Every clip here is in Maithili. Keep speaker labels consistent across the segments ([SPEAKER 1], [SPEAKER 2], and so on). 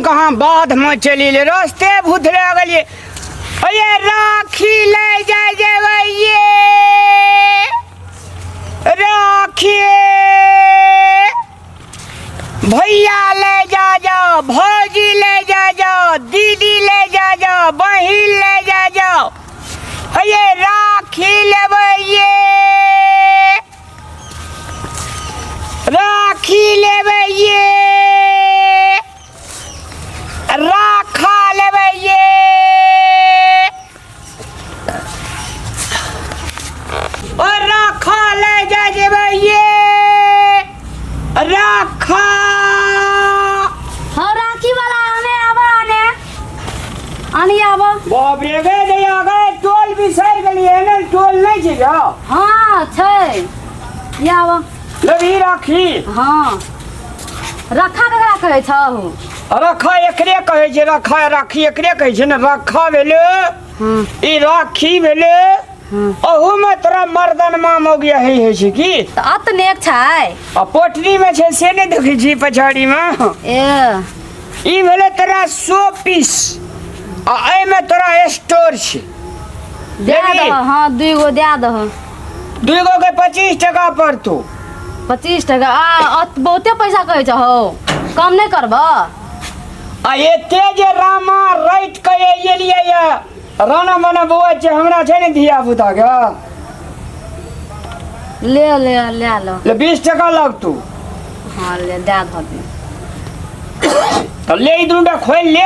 [SPEAKER 1] कहाँ बाधमे चलि एलियै, रस्ते भुतला गेलियै। अये राखी लै जाय जेबै ये राखी, भैया ले जा जाओ, भौजी ले जा जाओ, दीदी ले जा जाओ, बहिन ले जा जाओ। अये राखी लेबै ये राखी लेबै ये राखा लेबै ये। और राखा ले जा जेबै ये राखा।
[SPEAKER 2] हाँ राखी वाला आने आवा आने आने आवा।
[SPEAKER 1] बाप रे गे दैया गे टोल बिसरि गेलियै ने, टोल नहि छै जा।
[SPEAKER 2] हाँ छै ये आवा।
[SPEAKER 1] लेबही राखी?
[SPEAKER 2] हाँ रखा ककरा कहै छहु?
[SPEAKER 1] रखा एकरे कहै छै, रखा राखी एकरे कहै छै ने। रखा भेलै ई राखी भेलै। अहूमे तोरा मर्दन माँ मौगिया हे होइ छै की?
[SPEAKER 2] तऽ अतनेक छै।
[SPEAKER 1] आ पोटरीमे छै से नहि देखै छी पछाड़ीमे?
[SPEAKER 2] ए
[SPEAKER 1] ई भेलै तोरा 100 पीस आ एहिमे तोरा स्टोर छै।
[SPEAKER 2] दए
[SPEAKER 1] लेबही?
[SPEAKER 2] दह, हाँ दुइ गो दए दह।
[SPEAKER 1] दुइ गो के 25 टका पड़तौ।
[SPEAKER 2] 25 टका आ बहुते पैसा कहै छहो, कम नहि करबह?
[SPEAKER 1] आ एते जे रामा राति के एलियै ये राना मना बौआ छै, हमरा छै ने धिया पुता के।
[SPEAKER 2] ले ले ले लो।
[SPEAKER 1] ले 20 टका लगतौ।
[SPEAKER 2] हाँ ले दए दह।
[SPEAKER 1] तऽ ले ई दुनूटा खोलि ले।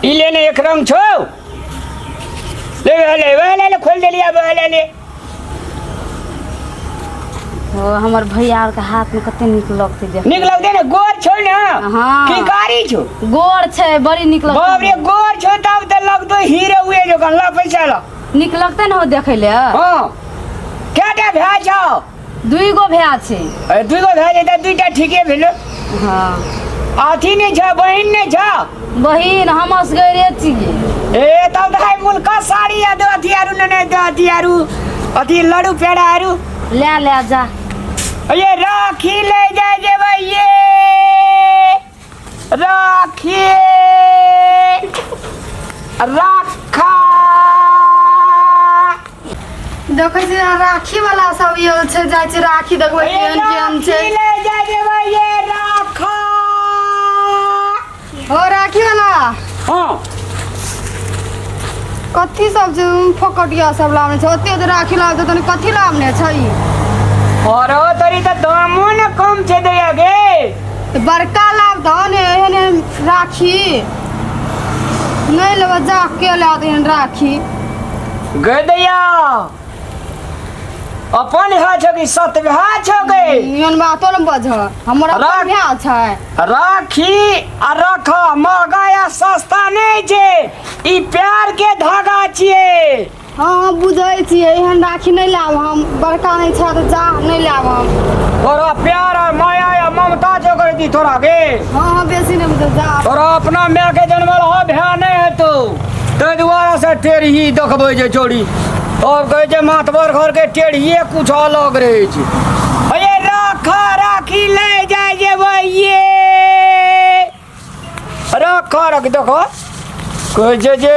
[SPEAKER 1] ई ले ने एक रंग छौ। ले ले ले ले ले खोल देलियै ले ले।
[SPEAKER 2] ओ हमर भैया आर के हाथ में कते नीक लगतै देख।
[SPEAKER 1] नीक लगतै ने, गोर छौ ने।
[SPEAKER 2] हाँ।
[SPEAKER 1] की कारी छौ?
[SPEAKER 2] गोर छै, बड़ी नीक लगतै।
[SPEAKER 1] बाप रे गोर छौ तब तऽ लगतौ हीरो हुए जकाँ। ला पैसा ला।
[SPEAKER 2] नीक लगतै ने हो देखै ले।
[SPEAKER 1] हाँ कएटा भए छौ?
[SPEAKER 2] दुई गो भैया छै।
[SPEAKER 1] अरे दुई गो भए जेतै, दुईटा ठीके भेलो।
[SPEAKER 2] हाँ
[SPEAKER 1] अथी नहि छौ, बहिन नहि छौ?
[SPEAKER 2] बहिन हम असगरे छियै।
[SPEAKER 1] ए तब तऽ है मुलका साड़ी आ दो अथी आरू ने दो अथी आरू अथी लड्डू पेड़ा आरू।
[SPEAKER 2] ले ले जा।
[SPEAKER 1] ये राखी ले जाय जेबै ये राखी राखा।
[SPEAKER 3] देखै छी राखी वाला सब आयल छै, जाइ छै राखी देखबै
[SPEAKER 1] ये
[SPEAKER 3] केहन केहन
[SPEAKER 1] राखी
[SPEAKER 3] छै।
[SPEAKER 1] ले जाय जेबै ये राखा।
[SPEAKER 3] हो राखी वाला।
[SPEAKER 1] हाँ
[SPEAKER 3] कथी सब छै फोकटिया सब लाबने छै? ओते ओते राखी लाबते तनी कथी लाबने छै?
[SPEAKER 1] और तोरी तऽ दामो ने कम छै दैया गे।
[SPEAKER 3] तऽ बड़का लाब दह ने, एहन एहन राखी नहि लेबै, जा के लाब एहन राखी।
[SPEAKER 1] गे दैया अपन भए छौ कि सत भए छौ गे?
[SPEAKER 3] एहन बातो ने बजह, हमर अपन भाय छै।
[SPEAKER 1] राखी आ रख महगा या सस्ता नहि छै, ई प्यार के धागा छियै।
[SPEAKER 3] हाँ हाँ बुझै छियै, एहन राखी नहि लाब हम, बड़का नहि छै तऽ जा नहि लाब हम।
[SPEAKER 1] तोरा प्यार आ माया या ममता जो कर दी तोरा गे।
[SPEAKER 3] हाँ हाँ बेसी नहि बुझै जा।
[SPEAKER 1] तोरा अपना माय के जनमल हो भए नहि हेतौ, ताहि दुआरे से टेढ़ी देखबै जे चोरी तब कहै छै मातबर घर के टेढ़िए कुछ अलग रहै छै। अये राखा राखी ले जाय जेबै ये राखा रख। देखो कहै छै जे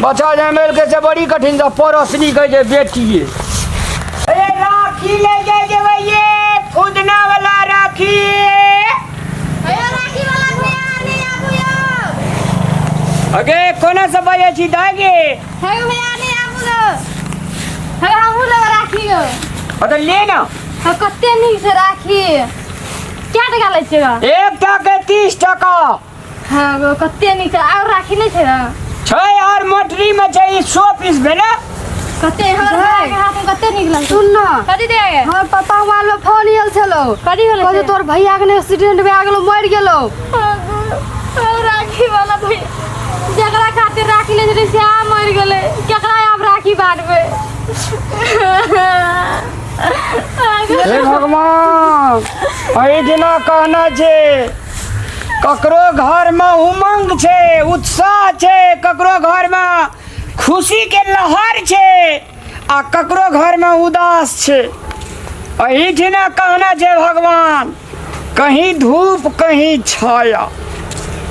[SPEAKER 1] बच्चा जनमेल के से बड़ी कठिन से पड़ोसनी कहै छै बेटिए। अये राखी ले जाय जेबै ये फुदना वाला राखी।
[SPEAKER 3] राखी वाला भैया नहीं आबू यौ।
[SPEAKER 1] अगे कोना से बजै छी दाइ गे?
[SPEAKER 3] हे भैया नहीं आबू गो, हे हमहूँ लेबै राखी गो।
[SPEAKER 1] हाँ तऽ ले ना।
[SPEAKER 3] हाँ, कते नीक छै राखी। क्या टका लै छियै गो?
[SPEAKER 1] एकटा के 30 टका।
[SPEAKER 3] हाँ गो कते नीक छै। और राखी नहीं छै गो?
[SPEAKER 1] छै और मोटरी में छै, ई 100 पीस भेलै।
[SPEAKER 3] कते हमर भैया के हाथ में कते नीक लगतै।
[SPEAKER 4] सुन ना
[SPEAKER 3] कथी दे गे?
[SPEAKER 4] हमर पापा मोबाइल में फोन आयल छलो।
[SPEAKER 3] कथी होलै?
[SPEAKER 4] कहै तोर भैया के एक्सीडेंट भए गेलो, मरि गेलो।
[SPEAKER 3] राखी वाला भैया जकरा खातिर राखी ले छलै से आ मरि गेलै, केकरा आब राखी बांटबै?
[SPEAKER 1] हे भगवान, एहि दिना कहना छै ककरो घरमे उमंग छै, उत्साह छै, ककरो घरमे खुशीके लहर छै आ ककरो घरमे उदास छै। एहिठिना कहने छै भगवान, कहीं धूप कहीं छाया।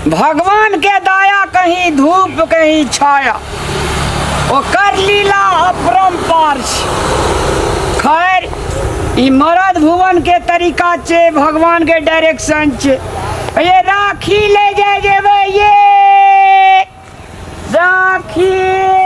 [SPEAKER 1] भगवान के दया, कहीं धूप कहीं छाया, ओकर लीला अपरम्पार छै। खैर, ई मरद भुवन के तरीका छै, भगवान के डायरेक्शन छै। ये राखी ले जाय जेबै, ये राखी।